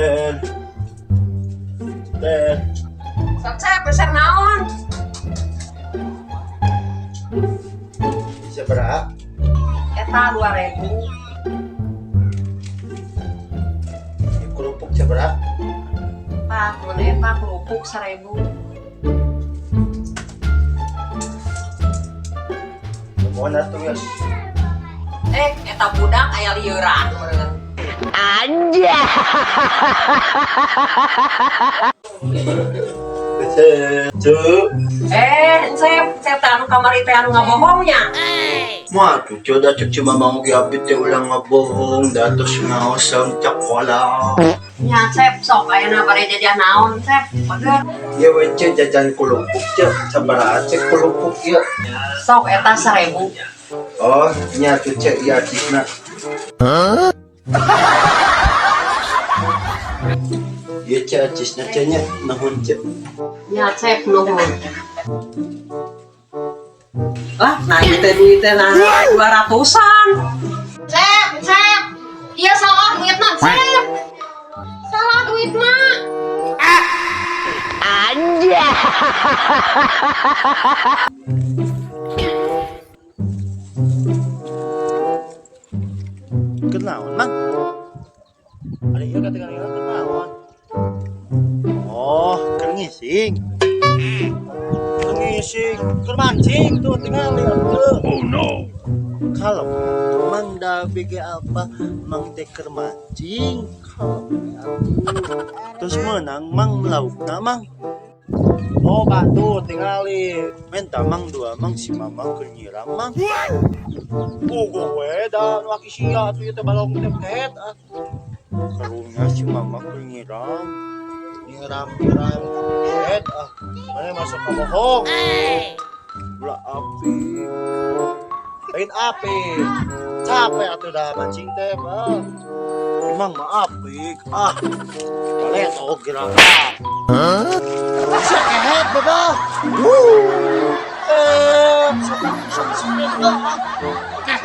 Teh. Teh. Sok, Cep, besar naon? Sabaraha? Eta 2000. Kerupuk sabaraha? Pak, mun eta kerupuk 1000. Mohon atuh geus. Eh, eta budak aya lieuran meureun. Anjay. Ceu. Eh, Cep, Cep teh anu kamari teh anu ngabohongnya. Mah tuh ceu, da cek si Mamang oge abdi teh ulah ngabohong, da tos ngaoseng cakola. Nya, Cep, sok ayeuna bade jajan naon, Cep? Bager. Ya we, Ceu, jajan kulupuk, Ceu. Sabaraha, Ceu, kulupuk ieu? Sok eta 1000. Oh, nya tuh, Ceu, ieu acisna. Ieu, Ceu, acisna, Ceu, nya. Nuhun, Ceu. Nya, Cep, nuhun. Lah, nah ieu teh duit teh nah 200-an. Cep, Cep. Iya salah duitna, Cep. Salah duitna. Anjay. Kenaon, Mang? Ada ieu katingal ieu kenaon? Oh, keur ngising. Keur ngising, keur mancing tuh tinggal lihat tuh. Oh no. Kalau Mang da BG apa Mang teh keur mancing, kalau atuh. Terus menang Mang laukna, Mang. Oh, batu tingali. Menta Mang dua Mang, si Mamang keur nyiram, Mang. Puguh we da nu aki sia atuh ieu teh balong teh kehet ah. Karunya si Mamang keur nyiram. Nyiram-nyiram kehet ah. Mana masuk ke bohong. Bola api. Lain api. Capek atuh dah mancing teh, ah. Emang mah apik ah. Baletok geura. Hah? Sia kehet, Baba. Wuh. Eh, sok sok sok. Oke.